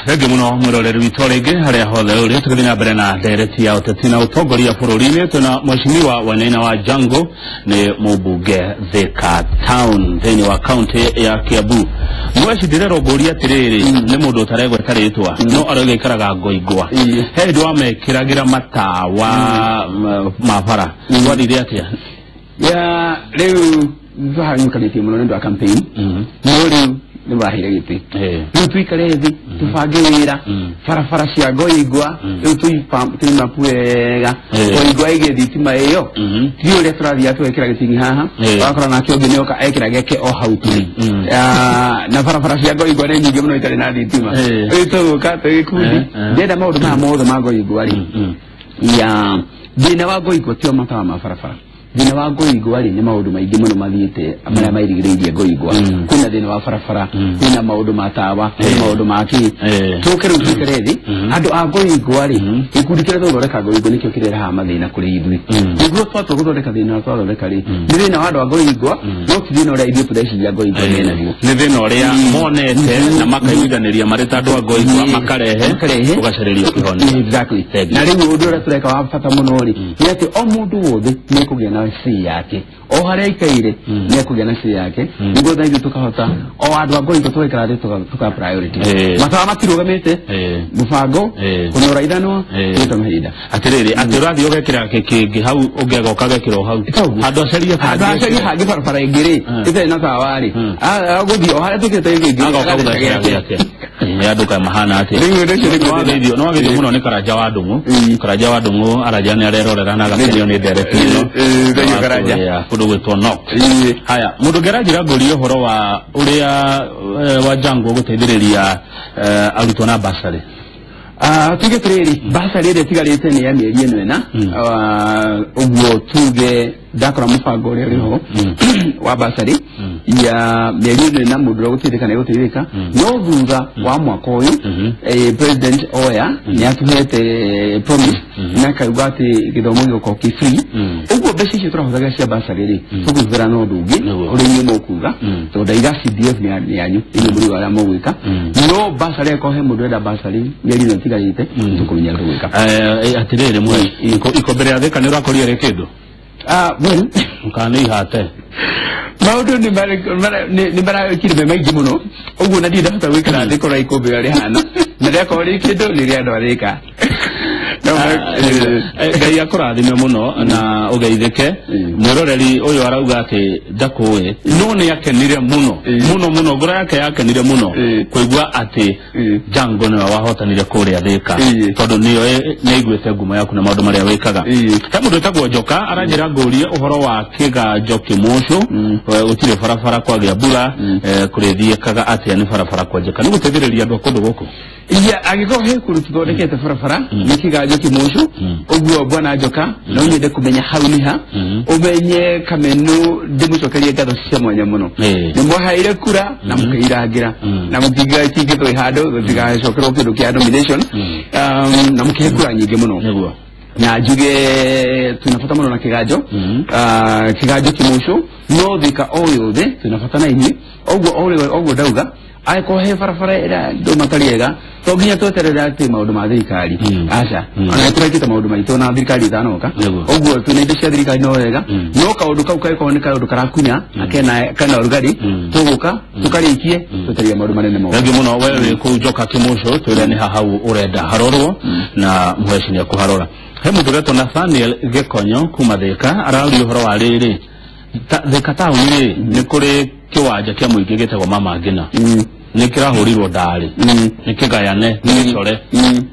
Thengiũ mũno mwĩroreri witũ rĩngĩ harĩa hothe ũrĩ, tũgĩthiĩ na mbere na ndereti ya ũteti na ũtongoria bũrũri-inĩ. Twĩna Mheshimiwa Wainaina wa Jango, nĩ mũmbunge Thika Town thĩinĩ wa kaunti ya Kiambu. Mweshi, ndĩrerwo ngũrie atĩrĩrĩ, nĩ mũndũ ũtaregweta rĩtwa no arauga aikaraga Ngoingwa. He hĩndĩ wamekĩragĩra matawa ma bara, gwathire atĩa? Ya, rĩu twahanyũkanĩtie mũno nĩ ũndũ wa campaign, no rĩu nĩ waheire gĩtĩ. Rĩu tuikare thĩ tũbange wĩra barabara cia Ngoingwa. Rĩu tũimapu wega. Ngoingwa ĩgĩe thitima ĩyo. Ti ũrĩa tũrathiaga tũgekĩra gĩting'i haha, ũgakora nake ũngĩ nĩoka ekĩra gĩake o hau tũrĩ. Na barabara cia Ngoingwa nĩ nyingĩ mũno itarĩ na thitima. Rĩu tũgũka twĩ gĩkundi. Ndĩrenda maũndũ maya mothe ma Ngoingwa rĩ, ya thĩna wa Ngoingwa tio matawa ma barabara. Thĩna wa Ngoingwa rĩ, nĩ maũndũ maingĩ mũno mathiĩte marĩa mairigĩrĩirie Ngoingwa. Kwĩna thĩna wa barabara, kwĩna maũndũ ma tawa, kwĩna maũndũ ma kĩ. Tũke rĩu tuikare thĩ. Andũ a Ngoingwa rĩ, gĩkundi kĩrĩa tũgũthondeka Ngoingwa nĩkĩo kĩrehaga mathĩna kũrĩ ithuĩ. Nĩguo twatua gũthondeka thĩna ũrĩa twathondeka rĩ, nĩ thĩna wa andũ a Ngoingwa, no ti thĩna ũrĩa ithuĩ tũreciria Ngoingwa menaguo. Nĩ thĩna ũrĩa monete na makaiguithanĩria marĩ ta andũ a Ngoingwa, makarehe Makarehe. ũgacarĩrio kĩhonia. Exactly. Thank you. Na rĩu ũndũ ũrĩa tũreka wa bata mũno rĩ, nĩ atĩ o mũndũ wothe nĩ ekũgĩa na say yake o harĩa aikaire, nĩ ekũgĩa na say yake, nĩguo tha ithuĩ tũkahota o andũ a Ngoingwa tũgaikara thĩ tũka priority. Matawa matirũgamĩte, mũbango kũnora ithanwa gwĩta mahinda. Atĩrĩrĩ, atĩ ũrathiĩ ũgekĩra kĩngĩ hau, ũngĩ agoka agekĩra o hau. Toguo. Handũ acarie handũ acarie hangĩ barabara ĩngĩ rĩ, ĩtarĩ na tawa rĩ, agũthiĩ o harĩa tũkĩte gĩkĩ agoka agathecera gũthecera gĩake. gĩake. Andũ kaĩ mahana atĩa? Rĩu ũndũ ũcio nĩguo thĩna. Nĩ wageithio mũno nĩ Karanja wa Ndũng'ũ. Karanja wa Ndũng'ũ araja nĩ arerorera na agakenio nĩ ndereti ĩno. Thank you, Karanja. Kũrĩa kũndũ gwĩtwo Knox. Haya, mũndũ ũngĩ aranjĩra ngũrie ũhoro wa ũrĩa wa Jango gũteithĩrĩria arutwo na basarĩ. Ah, tuge atĩrĩrĩ, basarĩ ĩrĩa ĩtigarĩte nĩ ya mĩeri ĩno ĩna. Ah, ũguo tuge ndakora mũbango ũrĩa ũrĩ ho wa basarĩ ya mĩeri ĩno ĩna, mũndũ ũrĩa gũteithĩka nĩ gũteithĩka, no thutha wa mwaka ũyũ, president oya nĩ atũhete promise na akauga atĩ gĩthomo gĩgũkorwo kĩ free. Ũguo mbeca icio tũrahũthagĩra cia basarĩ rĩ, tũkũhũthĩra na ũndũ ũngĩ ũrĩa inyuĩ mũkuga, tondũ ndaiga CDF nĩ yanyu, inyuĩ mũriuga arĩa mũgwĩka. No basarĩ, angĩkorwo he mũndũ ũrenda basarĩ mĩeri ĩno ĩtigarĩte, tũkũmenya tũgwĩka. Atĩrĩrĩ, mwe ikũmbĩ rĩa Thĩka nĩ ũrakorire rĩ kĩndũ? Ah, well, kana nĩ ihate? Maũndũ nĩ marakire me maingĩ mũno ũguo, na ndirĩ ndahota gwĩkara thĩ kũrora ikũmbĩ ũrĩa rĩhana, na rĩakorwo rĩ kĩndũ nĩ rĩa andũ a Thĩka. No, Ngai akũrathime mũno na ũgeithĩke. Mwĩroreri ũyũ arauga atĩ ndakũĩ, no nĩ akenire mũno mũno mũno, ngoro yake yakenire mũno kũigua atĩ Jango nĩwe wahotanire kũrĩa Thĩka, tondũ nĩoĩ nĩaiguĩte ngumo yaku na maũndũ marĩa wĩkaga. He mũndũ wĩtagwo Njoka aranjĩra ngũrie ũhoro wa kĩganjo kĩmũcũ. Gũtirĩ barabara, kwagĩa mbura kũrĩthiĩkaga atĩa? Nĩ barabara kwenjeka nĩ gũteithĩrĩria andũ a kũndũ gũkũ? Iya, angĩkorwo he kũndũ tũthondekete barabara, nĩ kĩganjo kĩmũcũ. Ũguo bwana Njoka, no nyende kũmenya hau nĩ ha, ũmenye Kamenu ndĩmũcokerie ngatho cia mwanya mũno. Nĩ mwaheire kura na mũkĩirangĩra na mũkiuga kingĩtwo handũ tũtigacokerwo kĩndũ kĩa nomination, na mũkĩhe kura nyingĩ mũno. Na njuge twĩna bata mũno na kĩganjo. Ah, kĩganjo kĩmũcũ, no Thĩka o yothe twĩna bata na inyuĩ. Ũguo ũguo ndauga, angĩkorwo he barabara ĩrĩa andũ matarĩ ega, to nginya tweterere atĩ maũndũ ma thirikari. Aca, ona tũrekĩte maũndũ maitũ na thirikari ĩtanoka. Ũguo twĩna indo cia thirikari no wega, no kaũndũ kau kangĩkorwo nĩ kaũndũ karakunya na kena ũrugarĩ, tũgũka tũkarĩkie twetereire maũndũ manene mothe. Thengiũ mũno we wĩ kũu Njoka Kĩmũcũ, twĩre nĩ ha hau ũrenda harorwo na mũheci nĩ ekũharora. He mũndũ ũretwo Nathaniel Gĩkonyo kuma Thĩka araũria ũhoro wa rĩrĩ, Thĩka taũni rĩ, nĩ kũrĩ kĩwanja kĩa mũingĩ gĩtagwo Mama Ngina, nĩ kĩrahũrirwo ndarĩ, nĩ kĩgayane, nĩ gĩcore.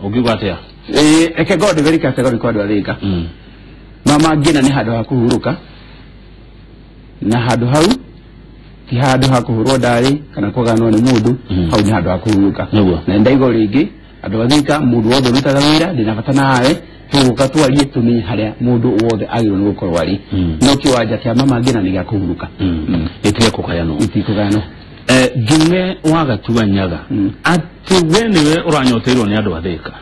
Ũngiuga atĩa? Reke ngorwo ndĩ very categorical, andũ a Thĩka. Mama Ngina nĩ handũ ha kũhurũka, na handũ hau ti handũ ha kũhũrwo ndarĩ kana kũganwo nĩ mũndũ. Hau nĩ handũ ha kũhurũka. Na ndaigua rĩngĩ, andũ a Thĩka, mũndũ wothe ũrutaga wĩra, ndĩna bata nawe, tũgũka twarie tũmenye harĩa mũndũ wothe agĩrĩirwo nĩ gũkorwo arĩ. No kĩwanja kĩa Mama Ngina nĩ gĩa kũhurũka. Gĩtige kũgayanwo. Itikũgayanwo. Njume wa Gatua Nyaga, atĩ we nĩwe ũranyoteirwo nĩ andũ a Thĩka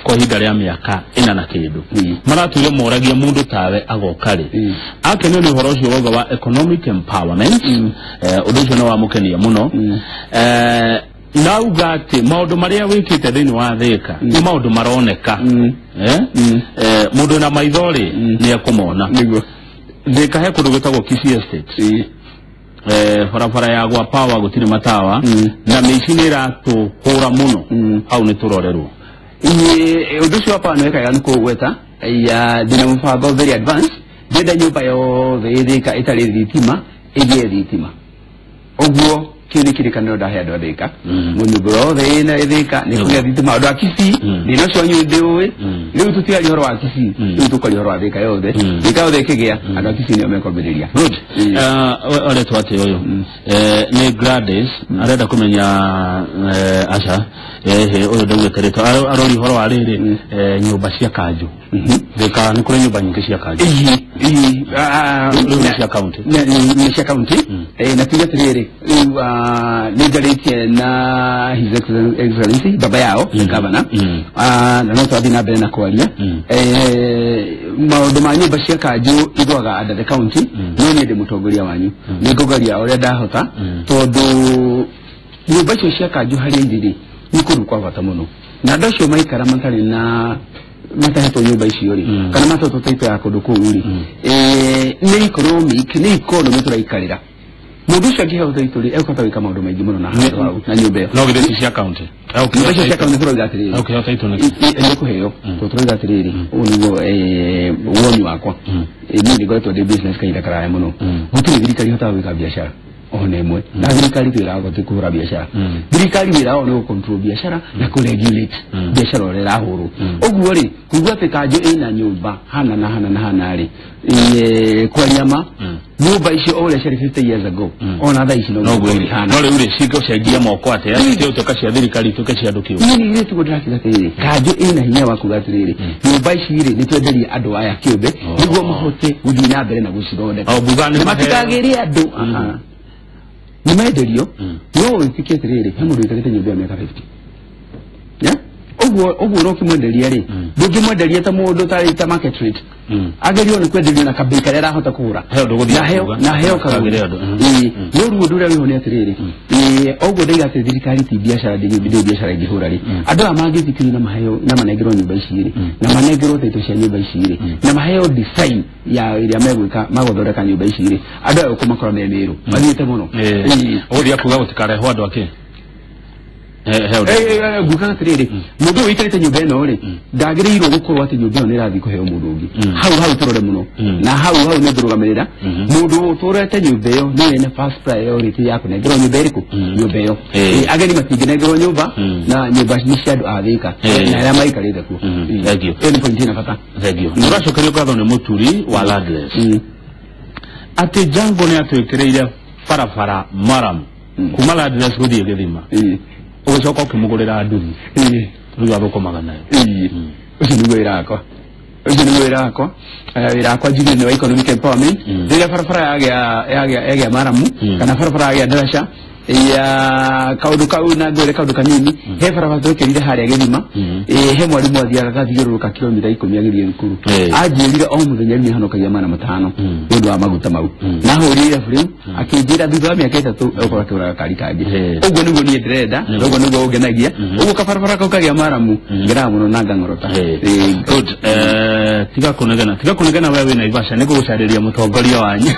kwa ihinda rĩa mĩaka ĩna na kĩndũ, maratuire moragia mũndũ tawe agoka rĩ. Akenio nĩ ũhoro ũcio wauga wa economic empowerment. Ũndũ ũcio nĩ wamũkenia mũno. Nauga atĩ maũndũ marĩa wĩkĩte thĩinĩ wa Thika nĩ maũndũ maroneka. Mũndũ na maitho rĩ nĩ ekũmona. Nĩguo. Thika he kũndũ gwĩtagwo Kisii Estate. Barabara ya gwa power gũtirĩ matawa na mĩici nĩ ĩratũhũra mũno. Hau nĩ tũrorerwo. Ũndũ ũcio wa power nĩ wekaga nĩ kũũgweta ya ndĩna mũbango very advanced. Ndĩrenda nyũmba yothe Thika ĩtarĩ thitima ĩgĩe thitima. Ũguo kĩu nĩ kĩrĩkanĩro ndahe andũ a Thika. Nyũmba yothe ĩna Thika nĩ kũgĩa thitima. Andũ a Kisii thĩna ũcio wanyu ndĩũĩ. Rĩu tũtiaria ũhoro wa Kisii, rĩu tũkaria ũhoro wa Thika yothe. Thika yothe ĩkĩgĩa andũ a Kisii nĩo mekwambĩrĩria. Good. Aretwo atĩ ũyũ nĩ Gladys arenda kũmenya aca ũyũ ndaugĩte rĩtwa arori ũhoro wa rĩrĩ nyũmba cia kanjũ. Thika nĩ kũrĩ nyũmba nyingĩ cia kanjũ. Rĩu nĩ cia county. Nĩ cia county. Na tuge atĩrĩrĩ rĩu nĩ njarĩtie na His Excellency baba yao the governor na no twathiĩ na mbere na kwaria. Maũndũ ma nyũmba cia kanjũ ithũaga under the county. No niĩ ndĩ mũtongoria wanyu. Nĩ ngũgeria ũrĩa ndahota tondũ nyũmba icio cia kanjũ harĩa irĩ rĩ nĩ kũndũ kwa bata mũno. Na andũ acio maikara matarĩ na matahetwo nyũmba icio rĩ kana matetwo taito ya kũndũ kũu rĩ nĩ economic nĩ economy tũraikarĩra. Mũndũ ũcio angĩheo taito rĩ ekũhota gwĩka maũndũ maingĩ mũno na handũ hau na nyũmba ĩyo. No githĩ ti cia county. Nyũmba icio cia county tũrauga atĩrĩrĩ. Ũkĩheo taito nĩkĩ? Nĩ kũheo. Tondũ tũrauga atĩrĩrĩ ũũ nĩguo woni wakwa. Niĩ nĩ ngoretwo ndĩ business kahinda karaya mũno. Gũtirĩ thirikari ĩhotaga gwĩka biacara ona ĩmwe. Na thirikari twĩraga ti kũhũra biacara. Thirikari wĩra wao nĩ gũ-control biacara na kũ-regulate biacara ũrĩa ĩrahũrwo. Ũguo rĩ kũigua atĩ kanjũ ĩna nyũmba hana na hana na hana rĩ kwaria ma nyũmba icio o ũrĩa ciarĩ 50 years ago ona thaa ici no guo ihana. No rĩu rĩ cigũcenjia moko atĩa cigũtuĩka cia thirikari ituĩke cia andũ kĩũmbe. Niĩ nĩ tiguo ndĩrakiuga atĩrĩrĩ kanjũ ĩna hinya wa kuuga atĩrĩrĩ nyũmba ici rĩ nĩ twenderie andũ aya kĩũmbe nĩguo mahote gũthiĩ na mbere na gũcithondeka. Matikagĩre andũ nĩ menderio no wĩtĩkie atĩrĩrĩ he mũndũ wĩikarĩte nyũmba ya mĩaka 50. Ũguo ũguo no ũkĩmwenderia rĩ ndũngĩmwenderia ta mũndũ ta market rate. Agerio nĩ kwenderio na kambei karĩa arahota kũgũra na heo kagũre. No rĩu ũndũ ũrĩa wĩho nĩ atĩrĩrĩ ũguo ndaiga atĩ thirikari ti biacara ndĩ biacara ĩngĩhũra rĩ andũ aya mangĩthikĩrĩria na maheo na manengerwo nyũmba ici rĩ na manengerwo taito cia nyũmba ici rĩ na maheo design ya ĩrĩa megwĩka magũthondeka nyũmba ici rĩ andũ aya ũkũmakora me Mĩrũ mathiĩte mũno. Ũgũthiĩ kuuga gũtikarehwo andũ akĩ? Nguga atĩrĩrĩ mũndũ ũyũ ũikarĩte nyũmba ĩno rĩ ndagĩrĩirwo gũkorwo atĩ nyũmba ĩyo nĩ ĩrathiĩ kũheo mũndũ ũngĩ. Hau hau tũrore mũno na hau hau nĩ ngũrũgamĩrĩra mũndũ ũtũrete nyũmba ĩyo nĩwe ena first priority ya kũnengerwo nyũmba ĩrĩkũ nyũmba ĩyo. Ageni matingĩnengerwo nyũmba na nyũmba nĩ cia andũ a Thika na arĩa maikarĩte kuo. Thengiũ. Ĩyo nĩ point ĩna bata. Thengiũ. Nĩ ũracokerio ngatho nĩ mũturi wa Landless atĩ Jango nĩ atwĩkĩrĩire barabara maram kuma Landless gũthiĩ gĩthima. Ũgĩcoka ũkĩmũgũrĩra nduthi rĩu athũkũmaga nayo. Ũcio nĩguo wĩra wakwa. Ũcio nĩguo wĩra wakwa. Wĩra wakwa njugire nĩ wa economic empowerment. Rĩrĩa barabara yagĩa maramu kana barabara yagĩa ndaraca ya kaũndũ kau na ngwĩre kaũndũ kanini he barabara twĩkĩrire harĩa gĩthima he mwarimũ athiaga agathiũrũrũka kilomita 10 agĩthiĩ thukuru. Anjĩrire o mũthenya nĩ honokagia 500 nĩ ũndũ wa maguta mau. Na hũrire irabu rĩu akĩnjĩra thutha wa mĩaka 3 egũkorwo akĩgũra gakari kangĩ. Ũguo nĩguo niĩ ndĩrenda ũguo nĩguo ũngenagia. Ũguo kabarabara kau kagĩa maramu ngenaga mũno na ngang'orota. Good. Tiga kũnegena we wĩ Naivasha nĩ ngũgũcarĩria mũtongoria wanyu.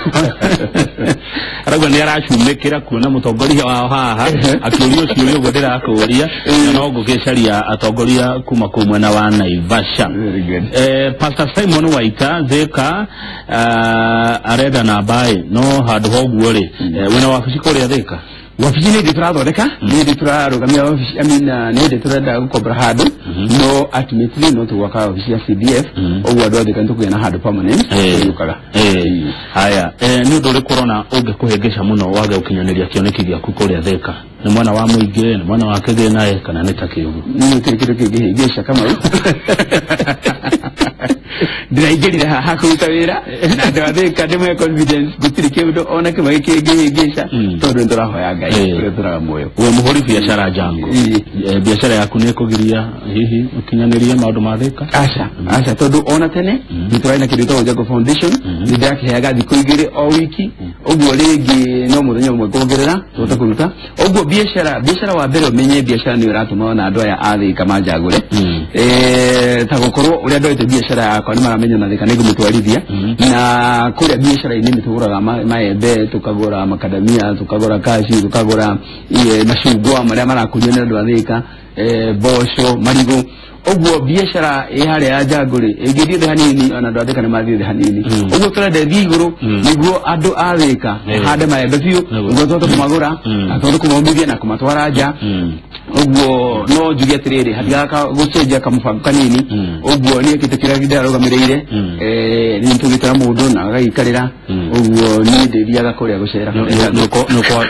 Arauga nĩ aracumĩkĩra kuona mũtongoria wao haha akĩũrio ciũria ũguo ndĩrakũũria na no ngũgĩcaria atongoria kuma kũu mwena wa Naivasha. Pastor Simon Waita Thika arenda namba ĩ no handũ ha ũguo rĩ wĩna wabici kũrĩa Thika? Wabici nĩ ndĩ tũrathondeka nĩ ndĩ tũrarũgamia wabici I mean nĩ ndĩ tũrenda gũkombora handũ no ultimately no tũgwaka wabici ya CDF ũguo andũ a Thika nĩ tũkũgĩa na handũ permanent tũrĩũkaga. Haya nĩ ũndũ ũrĩkũ ũrona ũngĩkũhĩngĩca mũno wage gũkinyanĩria kĩoneki gĩaku kũrĩa Thika? Nĩ mwena wa mũingĩ nĩ mwena wa kĩgĩna kana nĩ ta kĩũgũ? Niĩ gũtirĩ kĩndũ kĩngĩhĩngĩca Kamau. Ndĩraingĩrire haha kũruta wĩra na andũ a Thĩka ndĩmwe confidence gũtirĩ kĩndũ ona kĩmwe kĩngĩhĩngĩca tondũ nĩtũrahoya Ngai ũrĩa tũraga muoyo. Wĩ mũhũri biacara Jango, biacara yaku nĩ ĩkũgiria hihi ũkinyanĩrie maũndũ ma Thĩka? Aca, aca, tondũ ona tene nĩtũrarĩ na kĩndũ gĩtagwo Jango Foundation, nĩndĩrakĩheaga thikũ 2 o wiki, ũguo rĩngĩ no mũthenya ũmwe kuongerera tũhote kũruta. Ũguo biacara wa mbere ũmenye biacara nĩyo ĩratũma ona andũ aya a Thĩka manjagũre, ta gũkorwo ũrĩa ndoete biacara yakwa nĩ maramenya na Thĩka nĩngũmĩtwarithia, na kũrĩa biacara-inĩ nĩtũgũraga maembe, tũkagũra makadamia, tũkagũra kaci, tũkagũra macungwa marĩa marakũrio nĩ andũ a Thĩka, mboco, marigũ. Ũguo biacara ĩ harĩa ya Jango rĩ ĩngĩthiĩ thĩ hanini ona andũ a Thĩka nĩ mathiĩ thĩ hanini. Ũguo tũrenda ĩthiĩ igũrũ nĩguo andũ a Thĩka mahande maembe biũ, nĩguo tũhote kũmagũra na tũhote kũmomithia na kũmatwara nja. Ũguo no njuge atĩrĩrĩ, hatigaga gũcenjia kamũbango kanini. Ũguo niĩ kĩtĩ kĩrĩa ndĩrarũgamĩrĩire, nĩ tũgĩtara mũndũ na agagĩikarĩra. Ũguo niĩ ndĩthiaga kũrĩa gũcera.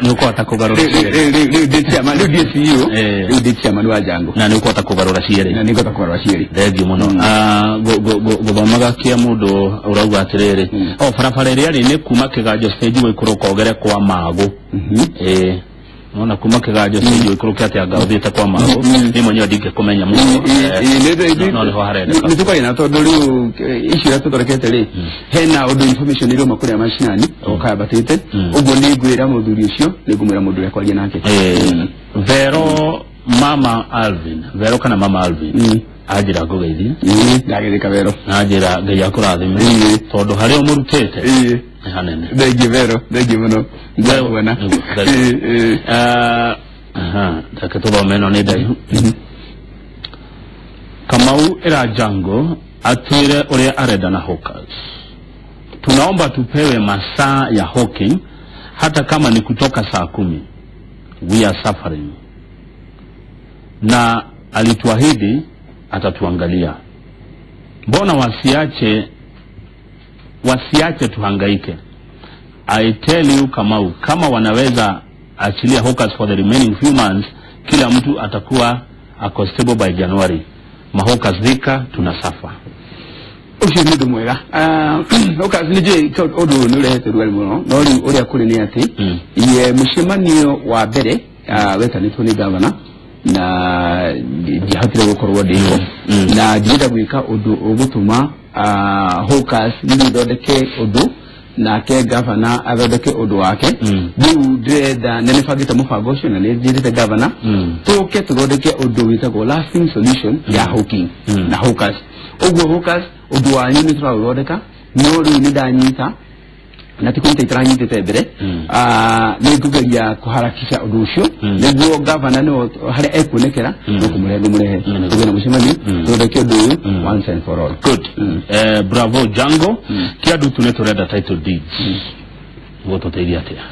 Nĩ ũkũhota kũgarũra cierĩ? Rĩu ndĩ chairman, rĩu ndĩ CEO, rĩu ndĩ chairman wa Jango. Na nĩ ũkũhota kũgarũra cierĩ? Na nĩ ngũhota kũgarũra cierĩ. Thengiũ mũno. Gũthomaga kĩa mũndũ ũrauga atĩrĩrĩ, o barabara ĩrĩa rĩ nĩ kuma Kĩganjo stage gũikũrũka ũgere kwa Magũ. Nona kuma Kĩganjo stage gũikũrũka atĩa anga ũthiĩte kwa Magũ, niĩ mwenyewe ndingĩkũmenya mũno, no nĩho harendeka. Nĩ tũkaria na tondũ rĩu icio iria tũthondekete rĩ, hena ũndũ information ĩrauma kũrĩa macinani ũkambatĩte, ũguo nĩ ngwĩra mũthuri ũcio, nĩ ngũmwĩra mũndũ ũrĩa kwaria nake. Vero Mama Alvin, Vero kana Mama Alvin, anjĩra ngũgeithie. Ndagĩthĩka Vero. Anjĩra Ngai akũrathime tondũ harĩa ũmũrutĩte nĩ hanene. Thengiũ Vero, thengiũ mũno. Ndakuona. Reke tũthome ĩno nĩ ndaihu. Kamau ĩra Jango atwĩre ũrĩa arenda na hawkers. Tunaomba tupewe masaa ya hawking hata kama ni kutoka saa 10. We are suffering. Na alituahidi atatuangalia. Mbona wasiache tuhangaike? I tell you Kamau, kama wanaweza achilia hawkers for the remaining few months, kila mtu atakuwa ako stable by January. Mahawkers Thika tunasafa. Ũcio nĩ ũndũ mwega. Hawkers nĩ njũĩ ũndũ ũyũ nĩ ũrehete rugarĩ mũno, no rĩu ũrĩa kũrĩ nĩ atĩ mũcemanio wa mbere wetanĩtwo nĩ gavana na ndiahotire gũkorwo ndĩho, na ndirenda gwĩka ũndũ ũgũtũma hawkers niĩ thondeke ũndũ nake gavana athondeke ũndũ wake. Rĩu ndĩrenda na nĩbangĩte mũbango ũcio na nĩ njĩrĩte gavana tũke tũthondeke ũndũ wĩtagwo lasting solution ya hawking na hawkers. Ũguo hawkers ũndũ wanyu nĩ tũraũthondeka, no rĩu nĩ ndanyita na ti kũnyita itaranyitĩte mbere, nĩ ngũgeria kũharakisha ũndũ ũcio nĩguo gavana nĩwe harĩa ekuonekera no kũmũrehe ngũmũrehe tũgĩe na mũcemanio tũthondeke ũndũ ũyũ once and for all. Good. Bravo Jango. Kĩandutu nĩ tũrenda title deeds. Gũtũteithia atĩa?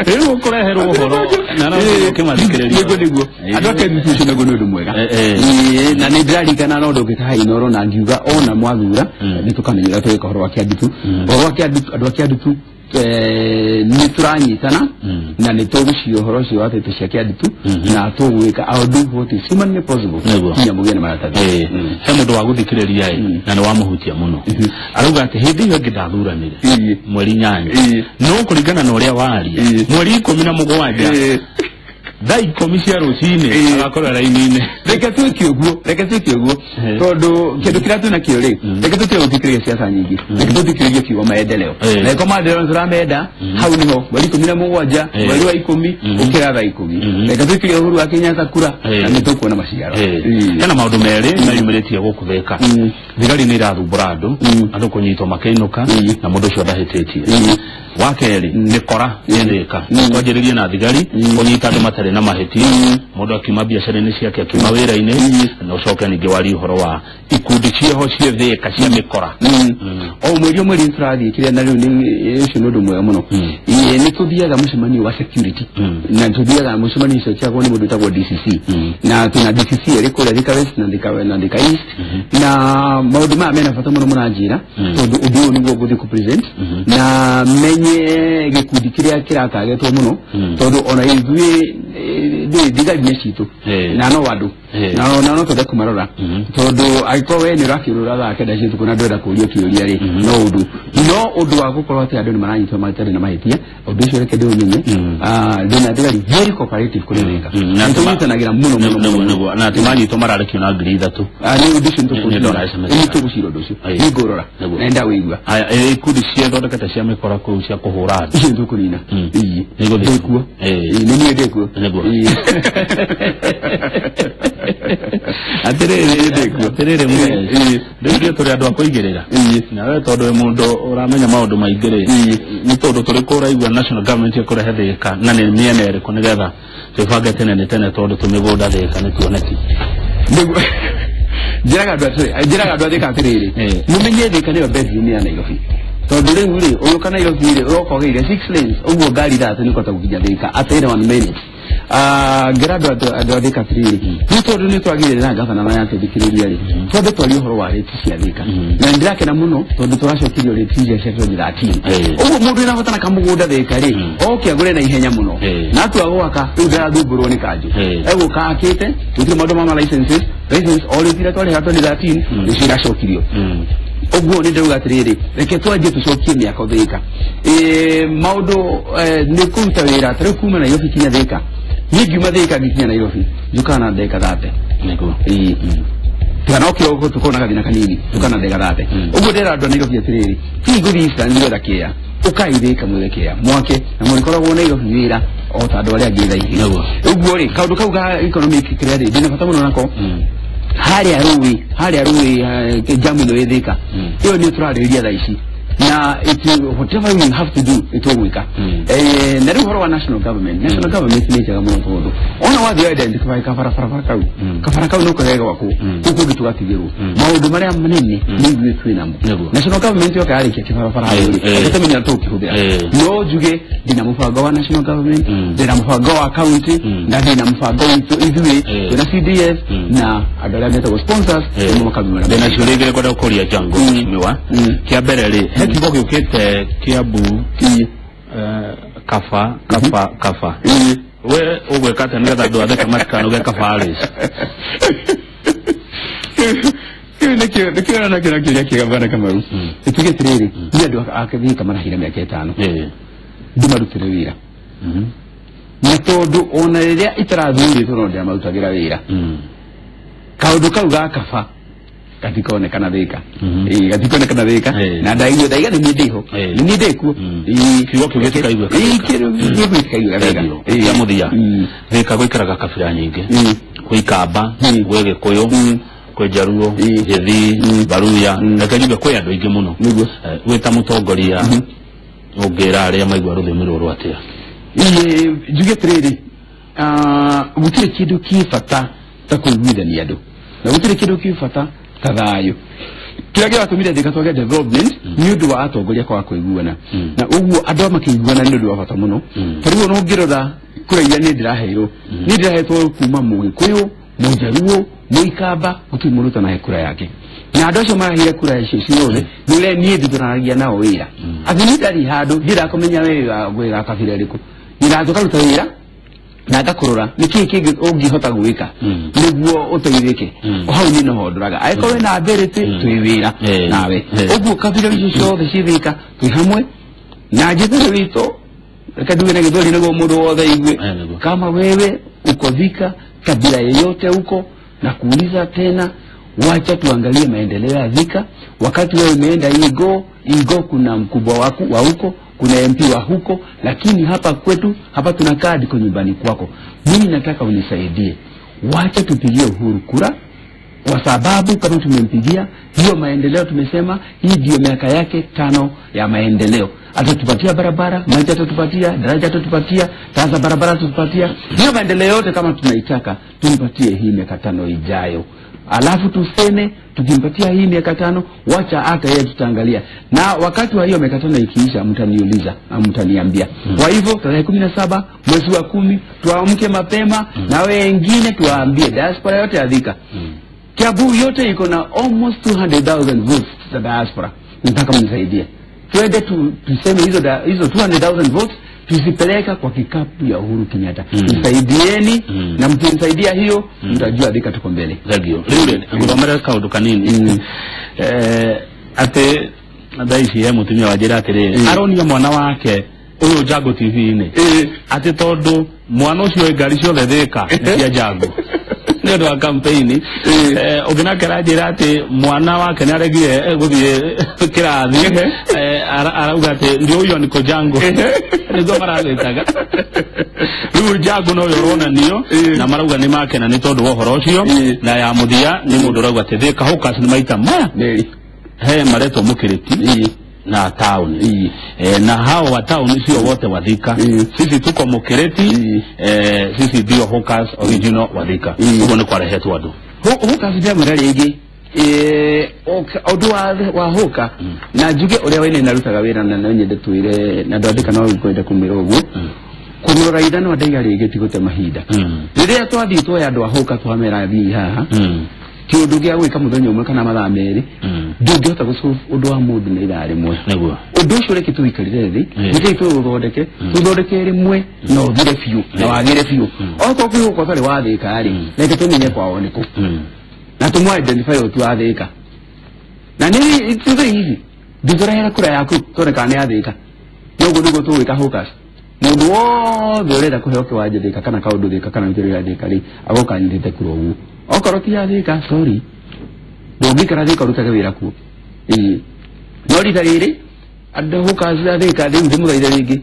Rĩu ũkũreherwo ũhoro na no ũkĩmathikĩrĩria. Nĩguo andũ a Kĩandutu ũcio naguo nĩ ũndũ mwega, na nĩ ndĩraririkana no ũndũ ũngĩta Inooro na ngiuga ona mwathura nĩ tũkamenya ũrĩa tũgĩka ũhoro wa Kĩandutu. Ũhoro wa Kĩandutu, andũ a Kĩandutu nĩ tũranyitana na nĩ tũgũciria ũhoro ũcio wa title cia Kĩandutu na tũgwĩka I will do what is humanly possible nginya mũgĩe na maratathi. He mũndũ wa gũthikĩrĩria na nĩ wamũhutia mũno, arauga atĩ hĩndĩ ĩyo ĩngĩ ndathuranire mweri 8, no kũringana na ũrĩa waria mweri 17 thaa 10 cia rũcinĩ agakorwo raini-inĩ. Reke twĩke ũguo, reke twĩke ũguo tondũ kĩndũ kĩrĩa twĩna kĩo rĩ, reke tũtige gũthikĩrĩria siasa nyingĩ, reke tũthikĩrĩrie kiugo maendeleo, na ĩko maendeleo nĩtũramenda hau nĩho mweri 17 mweri wa 10 ũkĩra thaa 10, reke tũikĩrie Uhuru wa Kenyatta kura na nĩtũkuona maciaro. Hena maũndũ merĩ meyumĩrĩtie gũkũ Thĩka. Thigari nĩ irathumbũra andũ, andũ kũnyitwo makĩinũka na mũndũ ũcio ndahĩtĩtie. Wa kerĩ nĩ kora nĩ Thĩka. Twanjĩrĩrie na thigari kũnyita andũ matarĩ na mahĩtia, mũndũ akiuma biacara-inĩ ciake akiuma wĩra-inĩ, na ũcoke ningĩ warie ũhoro wa ikundi ciĩho ciĩ Thĩka cia mĩkora. O mweri o mweri nĩtũrathiĩ kĩrĩa, na rĩu ũcio nĩ ũndũ mwega mũno. Nĩ tũthiaga mũcemanio wa security na tũthiaga mũcemanio ũcio ciagwo nĩ mũndũ wĩtagwo DCC na twĩna DCC ĩrĩ kũrĩa Thika West na Thika East na maũndũ maya mena bata mũno mũranjĩra tondũ ũndũ ũyũ nĩguo ngũthiĩ kũ present na menye gĩkundi kĩrĩa kĩratagetwo mũno tondũ ona ithuĩ thigari nĩ citũ na no andũ na no twende kũmarora tondũ angĩkorwo we nĩ ũrakĩũrũra thaa kenda cia ũtukũ na ndwenda kũũrio kĩũria rĩ no ũndũ wa gũkorwo atĩ andũ nĩ maranyitwo matarĩ na mahĩtia ũndũ ũcio reke ndĩũmenye. Ndĩna thigari very cooperative kũrĩ wĩka na tũnyitanagĩra mũno mũno na atĩ manyitwo mararekio na 3,000. Nĩ ũndũ ũcio nĩtũgũcira ũndũ ũcio nĩ ngũrora na ndawĩigua. Ikundi ciethondekete cia mĩkora kũu cia kũhũra andũ icio nĩtũkũnina. Ndĩkuo nĩ niĩ ndĩkuo. Atĩrĩrĩ rĩu ithuĩ tũrĩ andũ a kũigĩrĩra na we tondũ wĩ mũndũ ũramenya maũndũ maingĩ rĩ nĩ tondũ tũrĩkũ ũraigua national government ĩkũrehe Thika na nĩ mĩena ĩrĩkũ nĩgetha twĩbange tene nĩ tene tondũ tũmĩgũnda Thika nĩ tuoneki. Njĩraga andũ a Thika atĩrĩrĩ mũmenye Thika nĩyo bedroom ya Nairobi tondũ rĩu rĩ ũgĩũka Nairobi rĩ ũroka ũgeire 6 lanes ũguo ngari ithatũ nĩ kũhota gũkinya Thika at any 1 minute. Ngĩra andũ a Thika atĩrĩrĩ nĩ tondũ nĩ twagĩrĩire na gavana maya atũthikĩrĩria rĩ twambe twarie ũhoro wa rĩti cia Thika na nĩ ndĩrakena mũno tondũ tũracokirio rĩti iria cia 2013 ũguo mũndũ wĩna bata na kamũgũnda Thika rĩ oke agũre na ihenya mũno na atua gwaka rĩu ndarathumbũrwo nĩ kanjũ egũka akĩte gũtirĩ maũndũ ma licenses o rĩti iria twarĩhaga 2013 nĩcio iracokirio. Ũguo nĩ ndauga atĩrĩrĩ reke twanjie tũcokie mĩako Thika. Maũndũ nĩ kũruta wĩra ta rĩu kuma Nairobi kinya Thika niĩ ngiuma Thika ngikinya Nairobi njũkaga na ndagĩka 30 nĩguo tiga no kĩroko tũkorwo na gathĩna kanini njũkaga na ndagĩka 30. Ũguo ndĩra andũ a Nairobi atĩrĩrĩ tii ngũthiĩ Eastern gwetha kĩea ũkai Thika mwethe kĩea mwake na mũrĩkoragwo Nairobi wĩra o ta andũ arĩa angĩ thaa ici. Ũguo rĩ kaũndũ kau ga economic kĩrĩa rĩ ndĩna bata mũno nako harĩa rũĩ jamu ĩno ĩ Thika ĩyo nĩ tũrarĩrĩria thaa ici na whatever we have to do itũgwĩka. Na rĩu ũhoro wa national government nĩ njega mũno tondũ ona wathiĩ identify kabarabara kau kabara kau no kagega gwakwo kũu kũngĩ tũgatigĩrwo maũndũ marĩa manene nĩ ithuĩ twĩ namo. National government yoka yarĩkia kĩbarabara hau rĩ tũtamenya tũkĩhũthĩra no njuge ndĩna mũbango wa national government ndĩna mũbango wa county na ndĩna mũbango witũ ithuĩ twĩna CDF na andũ arĩa metagwo sponsors nĩmo makabimara. Ndĩna ciũria igĩrĩ ngwenda gũkũria Jango mheshimiwa. Kĩa mbere rĩ he kiugo gĩũkĩte Kiambu kaba kaba kaba we ũgwĩka atĩa nĩgetha andũ a Thika matikanoge kaba rĩ? Kĩu nĩkĩo na kĩrĩa kĩũria kĩega bwana Kamau. Tuge atĩrĩrĩ niĩ andũ a Thika marahire mĩaka 5 ndimarutĩre wĩra na tondũ ona rĩrĩa itarathurĩtwo no ndĩramarutagĩra wĩra kaũndũ kau ga kaba gatikonekana Thika gatikonekana Thika na ndaiga ndaiga nĩ niĩ ndĩho nĩ niĩ ndĩkuo kiugo kĩu gĩtikaigua kĩa mũthia. Thika gũikaraga kabira nyingĩ kwĩ Ikamba gwĩ Gĩkũyũ kwĩ Njaruo Gĩthii Baruya reke njuge kwĩ andũ aingĩ mũno. Wĩ ta mũtongoria ũngĩra arĩa maigua rũthiomi rũrũ atĩa? Njuge atĩrĩrĩ gũtirĩ kĩndũ kĩ bata ta kũiguithania andũ na gũtirĩ kĩndũ kĩ bata ta thayũ. Kĩrĩa kĩratũmire Thika twage development nĩ ũndũ wa atongoria kwaga kũiguana na ũguo andũ makĩiguana nĩ ũndũ wa bata mũno. Ta rĩu ona ũngĩrora kura iria niĩ ndĩraheirwo niĩ ndĩrahetwo kuma Mũgĩkũyũ Mũnjaruo Mũikamba gũtirĩ mũndũ ũtanahe kura yake na andũ acio maraheire kura icio ciothe nĩ niĩ ndutanagia nao wĩra atĩ niĩ ndathiĩ handũ ndirakũmenya we wĩ wa kabira ĩrĩkũ nyindaga tũkaruta wĩra na ngakũrora nĩ kĩĩ kĩngĩ ũngĩhota gwĩka nĩguo ũteithĩke o hau niĩ noho ndoraga angĩkorwo wĩna ability twĩ wĩra nawe ũguo kabira icio ciothe ciĩ Thika twĩ hamwe na njĩthere witũ reke nduge na Gĩthweri nĩguo mũndũ wothe aigue kama wewe uko Thika kabila yeyote huko na kuuliza tena wacha tuangalie maendeleo ya Thika. Wakati wewe umeenda Igo kuna mkubwa wako wa huko, kuna MP wa huko, lakini hapa kwetu hapa tunakaa ndiko nyumbani kwako. Mimi nataka unisaidie, wacha tupigie Uhuru kura kwa sababu kama tumempigia hiyo maendeleo, tumesema hii ndio miaka yake 5 ya maendeleo. Atatupatia barabara, maji atatupatia, daraja atatupatia, taa za barabara atatupatia. Hiyo maendeleo yote kama tunaitaka tumpatie hii miaka 5 ijayo. Alafu tuseme tukimpatia hii miaka 5, wacha hata yeye tutaangalia. Na wakati wa hiyo miaka 5 ikiisha, mtaniuliza, mtaniambia. Kwa hivyo tarehe 17 mwezi wa 10 tuamke mapema na wengine tuwaambie diaspora yote ya Thika. Kiambu yote iko na almost 200,000 votes za diaspora. Nataka mnisaidie. Twende tuseme hizo 200,000 votes tusipeleka kwa kikapu ya Uhuru Kenyatta. Msaidieni na mkinisaidia hiyo mtajua Thika tuko mbele. Thank you. Rĩu ngũthomere kaũndũ kanini. Atĩ thaa ici he mũtumia wanjĩra atĩrĩrĩ, aronia mwana wake ũyũ Jango TV-inĩ atĩ tondũ mwana ũcio ĩ ngari ciothe Thika nĩ cia Jango nĩ ũndũ wa campaign. Ũngĩ nake aranjĩra atĩ mwana wake nĩ aregire gũthiĩ kĩrathi, arauga atĩ ndio huyo niko Jango nĩguo maragĩtaga. Rĩu Jango no ũyũ ũronanio na marauga nĩ makena nĩ tondũ wa ũhoro ũcio. Na ya mũthia nĩ mũndũ ũrauga atĩ Thika Hawkers nĩ maita maya he maretwo Mũkĩrĩti na town. Na hao wa town sio wote wa Thika. Sisi tuko Mũkĩrĩti, sisi ndio Hawkers original wa Thika. Ũguo nĩ kwarehetwo andũ. Hawkers ndĩramwĩra rĩngĩ ũndũ wa Hawker na njuge ũrĩa wene narutaga wĩra na no nyende twĩre na andũ a Thika no ngwenda kũmwĩra ũguo. Kũmũrora ithanwa ndaiga rĩngĩ ti gũte mahinda. Rĩrĩa twathiĩ tuoya andũ a Hawker twamera thiĩ haha, ti ũndũ gĩa gwĩka mũthenya ũmwe kana mathaa merĩ, ndũngĩhota gũsolve ũndũ wa mũndũ na ithaa rĩmwe. Nĩguo. Ũndũ ũcio reke tũikarire thĩ, nĩkĩĩ tũũthondeke, tũthondeke rĩmwe na ũthire biũ na wagĩre biũ. Okorwo kwĩ gũkũ ũtarĩ wa Thika rĩ, reke tũmenye kwao nĩkũ. Na tũmũ identify ũtu wa Thika. Na nĩ it's very easy. Ndũtũrehere kura yaku tuone kana nĩ ya Thika. Noguo nĩguo tũgwĩka Hawkers. Mũndũ wothe ũrenda kũheo kĩwanja Thika kana kaũndũ Thika kana mĩtĩro ya Thika rĩ, agoka anyitĩte kura ũguo. Okorwo ti ya Thika, sorry, ndũngĩikara Thika ũrutage wĩra kuo. No rita rĩrĩ andũ Hawkers a Thika rĩu ndĩmũthaithe rĩngĩ,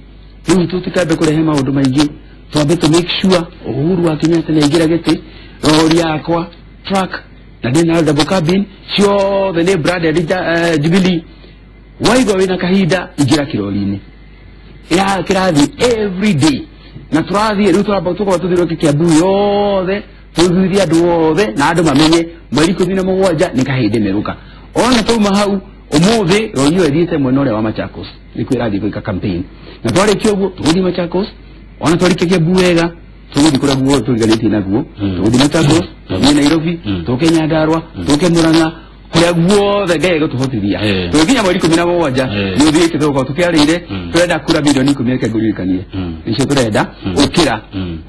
rĩu tũtikambe kũrehe maũndũ maingĩ, twambe tũ make sure Uhuru wa Kenyatta nĩaingĩra gĩtĩ, rori yakwa truck na ndĩna double cabin ciothe nĩ branded Jubilee. Waigua wĩna kahinda ingĩra kĩrori-inĩ kĩrathiĩ every day na tũrathiĩ rĩu tũramba tũkorwo tũthiũrũrũke Kiambu yothe tũthuthurie andũ othe na andũ mamenye mweri 17 nĩ kahĩndĩ merũka. Ona twauma hau ũmũthĩ rori ĩyo ĩthiĩte mwena ũrĩa wa Machakos nĩkuo ĩrathiĩ gwĩka campaign, na twarĩkia ũguo tũgũthiĩ Machakos. Ona twarĩkia Kiambu wega tũgũthiĩ kũrĩa guothe tũriganĩtie naguo, tũgũthiĩ Machakos, tũthiĩ Nairobi, tũke Nyandarua, tũke Murang'a, kũrĩa guothe Ngai egũtũhotithia. Tũgĩkinya mweri 17 nĩ ũthiĩte tũgũkorwo tũkĩarĩire, tũrenda kura milioni 10 reke ngũririkanie nĩcio tũrenda, ũkĩra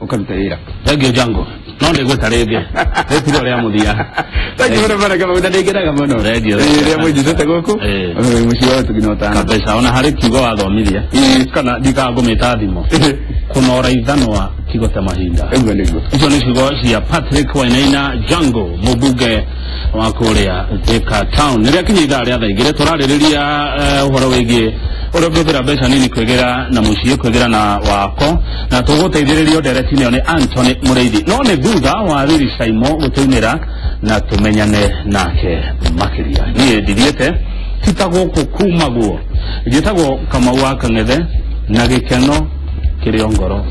ũkaruta wĩra. Thank you Jango. No ndĩgwĩta rĩngĩ rĩtirĩ rĩa mũthia. Thank you mũno Baraka, maũndũ ndĩngenaga mũno rĩrĩa mũnjĩtĩte gũkũ mũciĩ wa tũgina ũtano kabisa. Ona harĩ kiugo wathomithia kana ndikaga ngũmĩta thimo, kũnora ithanwa kigote mahinda. Ũguo nĩguo. Icio nĩ ciugo cia Patrick Wainaina Jango, mũmbunge wa kũrĩa Thika town. Rĩrĩa kinya ithaa rĩa thaa 2 tũrarĩrĩria ũhoro wĩgiĩ ũrĩa ũngĩhũthĩra mbeca nini kwĩgĩra na mũciĩ, kwĩgĩra na wako, na tũgũteithĩrĩrio ndereti-inĩ ĩyo nĩ Anthony Mũrĩithi. No nĩ thutha wa Lily Saimo gũtũinĩra na tũmenyane nake makĩria. Niĩ ndithiĩte ti ta gũkũ kumagwo, njĩtagwo Kamau wa Kang'ethe na gĩkeno kĩrĩ o ngoro.